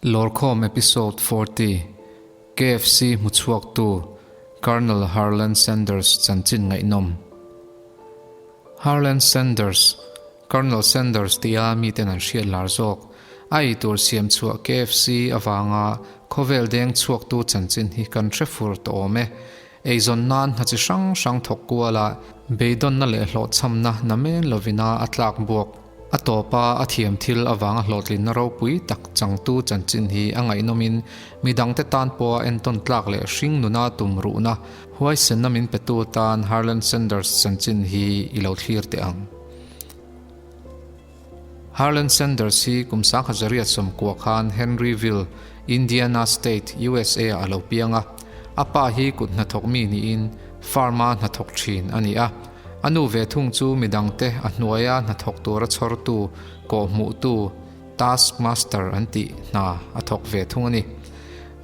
Lawrkhawm Episode 40, KFC hmuchhuaktu Colonel Harland Sanders chanchin ngaihnawm. Harland Sanders, Colonel Sanders tia miten an hriat lar zawk, a eitur siam chhuah KFC avanga khawvel deng chhuaktu chanchin hi kan hre fur tawh awm e. Eizawn nan hna chi hrang hrang thawk kuala beidawnna leh hlawhchhamna namen lovina a tlak buak. A tawpa a thiam thil avanga hlawhtlinna ropui tak changtu chanchin hi a ngaihnawmin midangte tan pawha entawn tlak leh hring nuna tum ruhna huaisenna min petu tan Harland Sanders chanchin hi i lo thlir teh ang. Harland Sanders hi kum 1990 khan Henryville, Indiana State, USA ah a lo piang a. A pa hi kut hnathawk mi niin farm-a hnathawk thin a ni a. A nu ve thung chu midangte a hnuaia hnathawk tura chhawrtu, kawhhmuhtu, task master an tih hna a thawk ve thung a ni.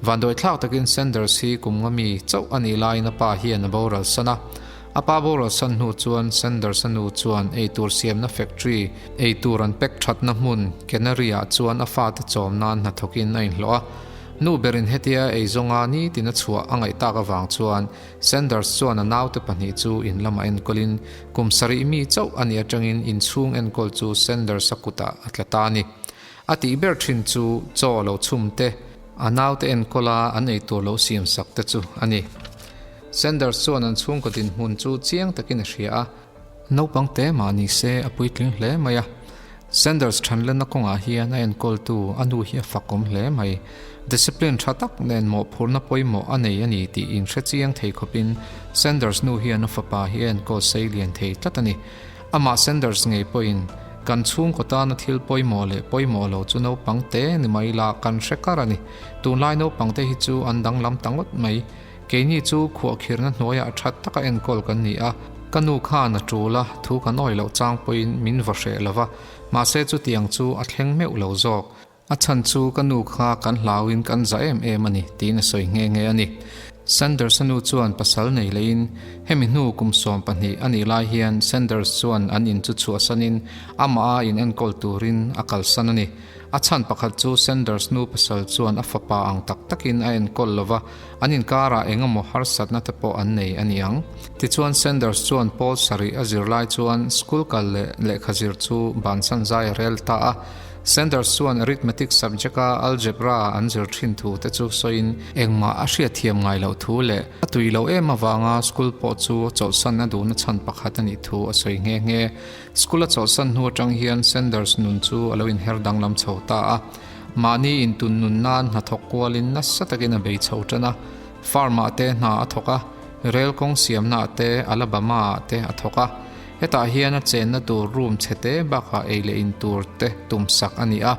Vanduaithlak takin Sanders hi kum nga mi chauh a nih laiin a pa hian a boral san a. A pa boral san hnu chuan Sanders-a nu chuan eitur siamna factory, eitur an pack thatna hmun, Canary-ah chuan a fate chawm nan hnathawkin a inhlawh a. Nu berin hetia eizawnga nitin a chhuah a ngaih tak avang chuan Sanders chuan a naute pahnih chu in lamah enkawlin kum sarih mi chauh a nih atangin inchhung enkawl chu Sanders-a kutah a tla ta a ni. A tih ber thin chu chaw lo chhum te, a naute enkawla an eitur lo siam sak te chu a ni. Sanders chuan an chhungkaw dinhmun chu chiang takin a hria a. Naupang te mah ni se a puitling hle mai a. Sanders thanlenna kawngah hian a enkawltu a nu hi a fakawm hle mai. Discipline tha tak nen mawhphurhna pawimawh a nei a ni tih inhre chiang thei khawpin Sanders nu hian a fapa hi a enkawl sei lian thei tlat a ni. Amah Sanders ngei pawhin kan chhungkaw tana thil pawimawh leh pawimawh lo chu naupang te ni mai la kan hre kar a ni. Tunlai naupang te hi chu an danglam ta ngawt mai. Keini chu khuahkhirhna hnuaiah that taka enkawl kan ni a, ka nu khan a tul a, thu kan awih loh chang pawhin min va hreh lo va, mahse chutiang chu a thleng meuh lo zawk. A chhan chu ka nu kha kan hlauin kan za em em a ni, tiin a sawi nghe nghe a ni. Sanders-a nu chuan pasal nei leiin hemi hnu kum 12 a nih lai hian Sanders chuan an in chu chhuahsanin amah a in enkawl turin a kalsan a ni. A chhan pakhat chu Sanders nu pasal chuan a fapa ang tak takin a enkawl lo va, An inkarah eng emaw harsatna te pawh an nei a ni ang. Tichuan Sanders chuan Paul sarih a zir lai chuan school kal leh lehkha zir chu bansan zai a rel ta a. Sanders chuan arithmetic subject a algebra an zir thin thu te chu sawiin engmah a hriatthiam ngai loh thu leh a tui loh em avanga school pawh chu chawlhsan a duhna chhan pakhat a nih thu a sawi nghe nghe. School a chawlhsan hnu atang hian Sanders nun chu a lo inher danglam chho ta a. Mahni intun nun nan hnathawk kualin nasa takin a bei chho tan a, farm-ah te hna a thawk a, rel kawng siamnaah te, Alabama-ah te a thawk a. Hetah hian a chenna tur room chhe te bakah ei leh in tur te tum sak a ni a.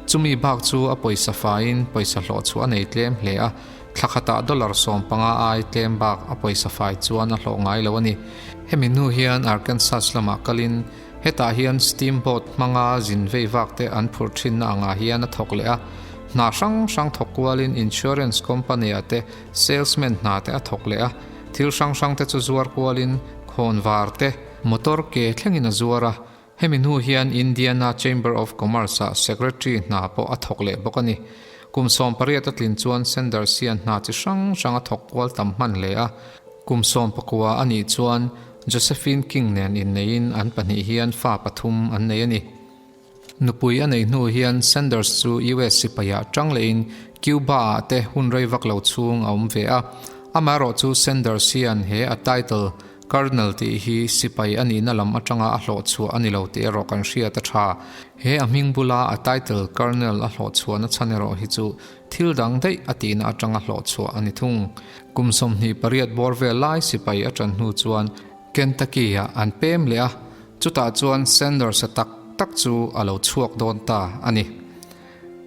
Chumi bak chu a pawisa faiin pawisa hlawh chu a nei tlem hle a, thla khatah dollar 15 ai tlem bak a pawisa fai chuan a hlawh ngai lo a ni. Hemi hnu hian Arkansas lamah kalin Hetah hian steamboat hmanga zin vei vak te an phurh thinna angah hian a thawk leh a, hna hrang hrang thawk kualin insurance company ah te salesman hna te a thawk leh a, thil hrang hrang te chu zuar kualin khawnvar te, motor ke thlengin a zuar a, hemi hnu hian Indiana Chamber of Commerce ah secretary hna pawh a thawk leh bawk a ni. Kum 18 a tlin chuan Sanders hian hna chi hrang hrang a thawk kual tam hman hle a, kum 19 a nih chuan Josephine King nen inneiin an pahnih hian fa pathum an nei a ni. Nupui a neih hnu hian Sanders chu US sipaiah tang lehin Cuba-ah te hun rei vak lo chhung a awm ve a. Amaherawhchu Sanders hian he a title Colonel tih hi sipai a nihna lam atanga a hlawhchhuah a ni lo tih erawh kan hriat a tha. He a hming bula a title Colonel a hlawhchhuahna chhan erawh hi chu Thil dang daih a tihna atanga hlawhchhuah a ni thung. Kum 28 bawr vel lai sipai a tan hnu chuan Kentucky-ah an pem leh a, chutah chuan Sanders-a tak tak chu a lo chhuak dawn ta a ni.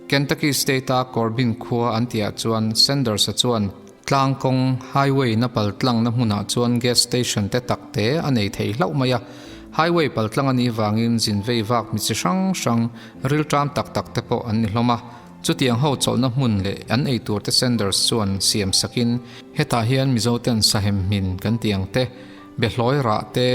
Kentucky State-a Corbin khua an tihah chuan Sanders-a chuan tlang kawng, highway, na paltlangna hmunah chuan gas station te tak te a nei thei hlauh mai a. Highway paltlang a nih vangin zin vei vak mi chi hrang hrang, rilṭam tak tak te pawh an ni hlawm a. Chutiang ho chawlhna hmun leh an eitur te Sanders chuan siam sakin hetah hian Mizoten sahem hmin kan tih ang te, behlawi rah te,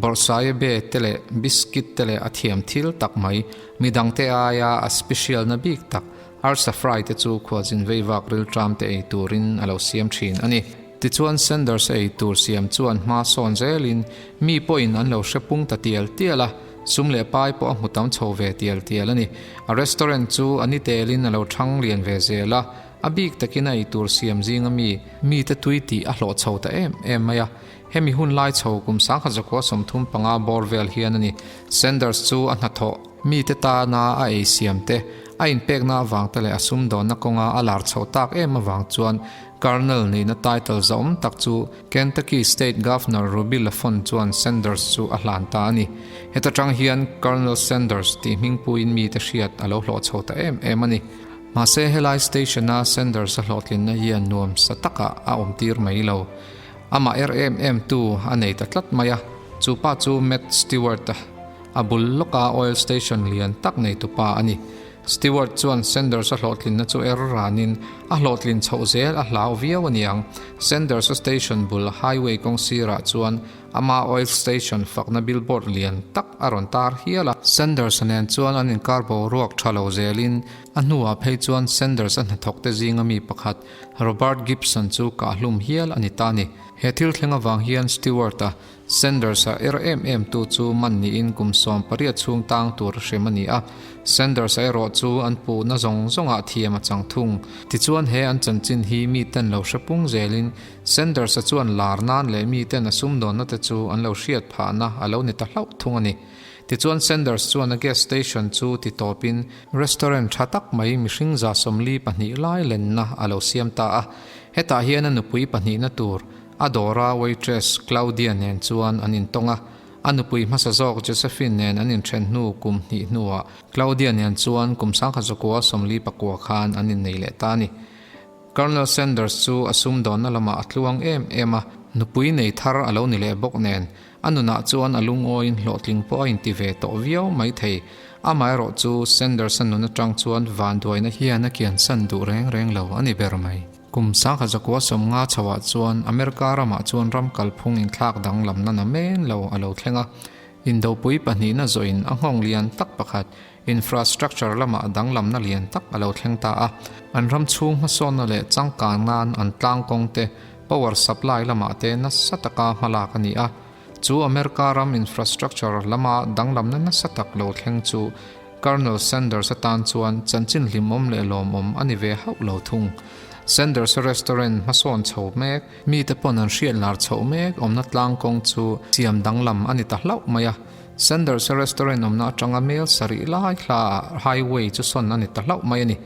bawrhsaia be te leh biscuit te leh a thiam thil tak mai, midangte aia a special na bik tak. Arsa fry te chu khualzin veivak rilṭam te ei turin a lo siam ṭhin a ni. Tichuan Sanders a ei tur siam chuan hma sawn zelin mi pawhin an lo hre pung ta tial tial a, sum leh pai pawh a hmu tam chho ve tial tial a ni. A restaurant chu a ni telin a lo ṭhang lian ve zel a, a bik takin a ei tur siam zinga mi mite tui tih a hlawh chho ta em em mai a. Hemi hun lai chho kum 1935 bawr vel hian a ni. Sanders chu a hnathawh mite tana a ei siam te, a inpekna avang te leh a sumdawnna kawnga a lar chhoh tak em avang chuan Colonel nihna title zahawm tak chu Kentucky State Governor Ruby Lafon chuan Sanders chu a hlan ta a ni. Heta tang hian Colonel Sanders tih hmingpuiin mite hriat a lo hlawh chho ta em em a ni. Mahse helai station-a Sanders a hlawhtlinna hian nuam sa takah a awmtir mai lo. Amah er em em tu a nei ta tlat mai a, chu pa chu Matt Stewart a, a bul lawka oil station lian tak neitu pa a ni. Stewart chuan Sanders a hlawhtlinna chu er ranin a hlawhtlin chhoh zel a hlau viau a niang. Sanders a station bul highway kawng sirah chuan ama oil station fakna billboard lian tak a rawn tar hial a. Sanders-a nen chuan an inkar boruak tha lo zelin a hnuah phei chuan Sanders a hnathawkte zinga mi pakhat Robert Gibson chu kahhlum hial a ni ta a ni. He thil thleng avang hian Stewart-a, Sanders-a er em em tu chu man niin kum 18 chhung tang tur a hrem a ni a. Sanders-a erawh chu an puhna zawng zawngah thiam a chang thung. Tichuan he an chanchin hi miten lo hre pung zelin Sanders-a chuan lar nan leh miten a sumdawnna te chu an lo hriat phahna a lo ni ta hlauh thung a ni. Tichuan Sanders chuan a gas station chu ti tawpin Restaurant tha tak mai mihring 42 lai lenna a lo siam ta a. Hetah hian a nupui pahnihna tur a dawra waitress Claudia nen chuan an intawng a. A nupui hmasa zawk Josephine nen an inthen hnu kum hnih hnuah Claudia nen chuan kum 1949 khan an innei leh ta a ni. Colonel Sanders chu a sumdawnna lamah a tluang em em a, nupui nei thar a lo ni leh bawk nen A nunah chuan a lungawiin hlawhtling pawh a inti ve tawh viau mai thei. Amaherawh chu Sanders-a nun atang chuan vanduaina hian a kiansan duh reng reng lo a ni ber mai. Kum 1950 chhoah chuan America ramah chuan ram kalphung inthlak danglamna na men lo a lo thleng a. Indopui pahnihna zawhin a nghawng lian tak pakhat, infrastructure lamah danglamna lian tak a lo thleng ta a. An ram chhung hmasawnna leh changkan nan an tlangkawng te, Power supply lamah te nasa taka hmalak a ni a, chu America ram infrastructure lama danglamna nasa tak lo thleng chu Colonel Sanders atan chuan chanchin hlimawm leh lawmawm a ni ve hauh lo thung. Sanders-a restaurant hmasawn chho mek, mite pawn an hriat lar chhoh mek awmna tlang kawng chu siam danglam a ni ta hlauh mai a. Sanders-a restaurant awmna atanga mel sarih lai hlaah highway chu sawn a ni ta hlauh mai a ni.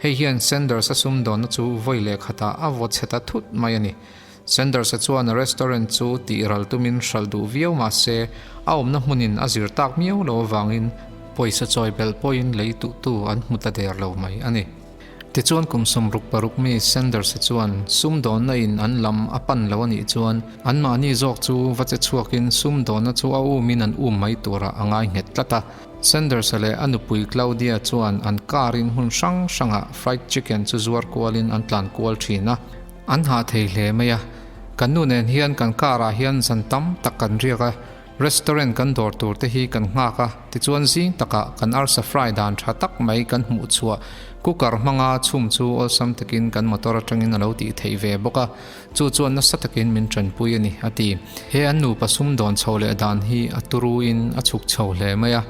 Hei hian Sanders-a sumdawnna chu vawi leh khatah a vaw chhe ta thut mai a ni. Sanders-a chuan a restaurant chu tih ral tumin hralh duh viau mah se, a awmna hmunin a zir tak miau lo avangin pawisa chawi belh pawhin lei tuhtu an hmu ta der lo mai a ni. Tichuan kum 66 mi Sanders-a chuan sumdawnna in an lam a pan lo a nih chuan anmahni zawk chu va che chhuakin sumdawnna chu a umin an um mai turah a ngai nghet tlat a. Sanders-a leh a nupui Claudia chuan an car-in hmun hrang hrangah fried chicken chu zuar kualin an tlan kual thin a, an hah thei hle mai a. Kan nu nen hian kan car-ah hian zan tam tak kan riak a, restaurant kan dawr tur te hi kan nghak a, tichuan zing takah kan arsa fry dan tha tak mai kan hmuh chhuah cooker hmanga chhum chu awlsam takin kan motor atangin a lo tih theih ve bawk a, chu chuan nasa takin min tanpui a ni, a ti. He an nupa sumdawn chho leh dan hi a turuin a chhuk chho hle mai a.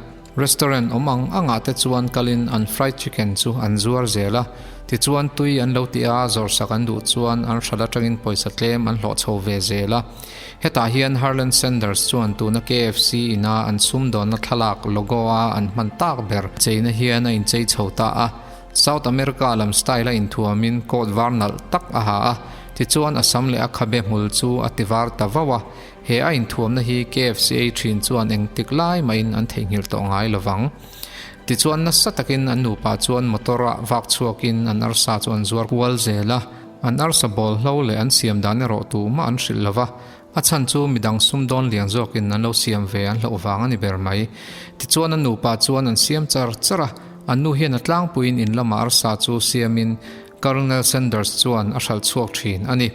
Restaurant awm ang angah te chuan kalin an fried chicken chu an zuar zel a, tichuan tui an lo tih a, zawrhsak an duh chuan an hralh atangin pawisa tlem an hlawh chho ve zel a. Hetah hian Harland Sanders chuan tuna KFC ina an sumdawnna thlalak logo a an hman tak ber cheina hian a inchei chho ta a. South America lam style a inthuamin coat var nalh tak a ha a, tichuan a sam leh a khabe hmul chu a ti var ta vauh a, he a inthuamna hi KFC ei thin chuan engtik lai mahin an theihnghilh tawh ngai lovang. Tichuan nasa takin an nupa chuan motor ah vak chhuakin an arsa chu an zuar kual zel a, an arsa bawl hlo leh an siam dan erawh tumah an hrilh lova, A chhan chu midang sumdawn lian zawkin an lo siam ve an hlauh vang a ni ber mai. Tichuan a nupa chuan an siam char char a, an nu hian a tlangpuiin in lama arsa chu siamin Colonel Sanders chuan a hralh chhuak thin a ni.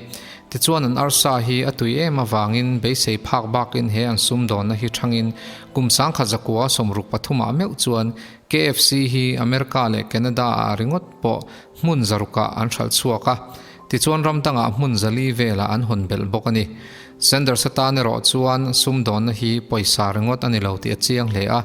Tichuan an arsa hi a tui em avangin beisei phak bakin he an sumdawnna hi thangin kum 1963 ah meuh chuan. KFC hi America leh Canada ah ringawt pawh hmun zarukah an hralh chhuak a, tichuan ram dangah hmun zali velah an hawn belh bawk a ni. Sanders atan erawh chuan sumdawnna hi pawisa ringawt a ni lo tih a chiang hle a,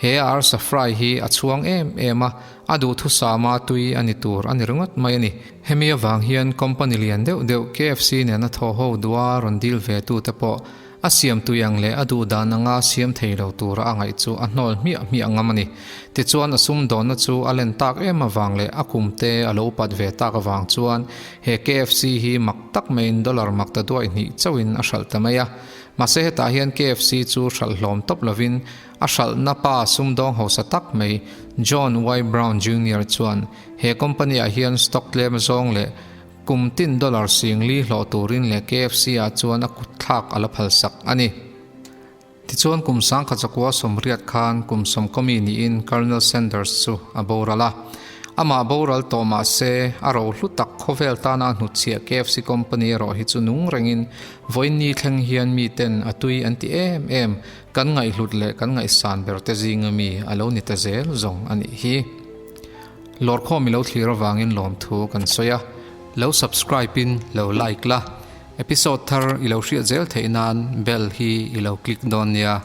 he arsa fry hi a chhuang em em a, a duhthusama tui a ni tur a ni ringawt mai a ni. Hemi avang hian company lian deuh deuh KFC nena thaw ho duha rawn deal ve tute pawh A siam tui ang leh a duh dan anga siam thei lo tura a ngaih chu a hnawl hmiah hmiah ngam a ni. Tichuan a sumdawnna chu a len tak em avang leh a kum te a lo pat ve tak avang chuan he KFC hi mak tak maiin dollar mak ta duai hnih chauhin a hralh ta mai a. Mahse hetah hian KFC chu hralh hlawm tawp lovin a hralhna pa sumdawng hausa tak mai John Y. Brown Junior chuan he company ah hian stock tlem zawng leh Kum tin dollar singli hlawh turin leh KFC ah chuan a kut thlak a la phalsak a ni. Tichuan kum sangkhat zakua sawmriat khan kum sawmkawmi niin Colonel Sanders chu a boral a. Amah boral tawh mah se a rohlu tak khawvel tana a hnutchhiah KFC company erawh hi chu nung rengin vawiin thleng hian miten a tui an ti em em, kan ngaihhlut leh kan ngaihsan ber te zinga mi a lo ni ta zel zawng a nih hi. Lawrkhawm i lo thlir avangin lawmthu kan sawi a, lo subscribe in lo like la, episode thar i lo hriat zel theih nan bell hi i lo click dawn nia.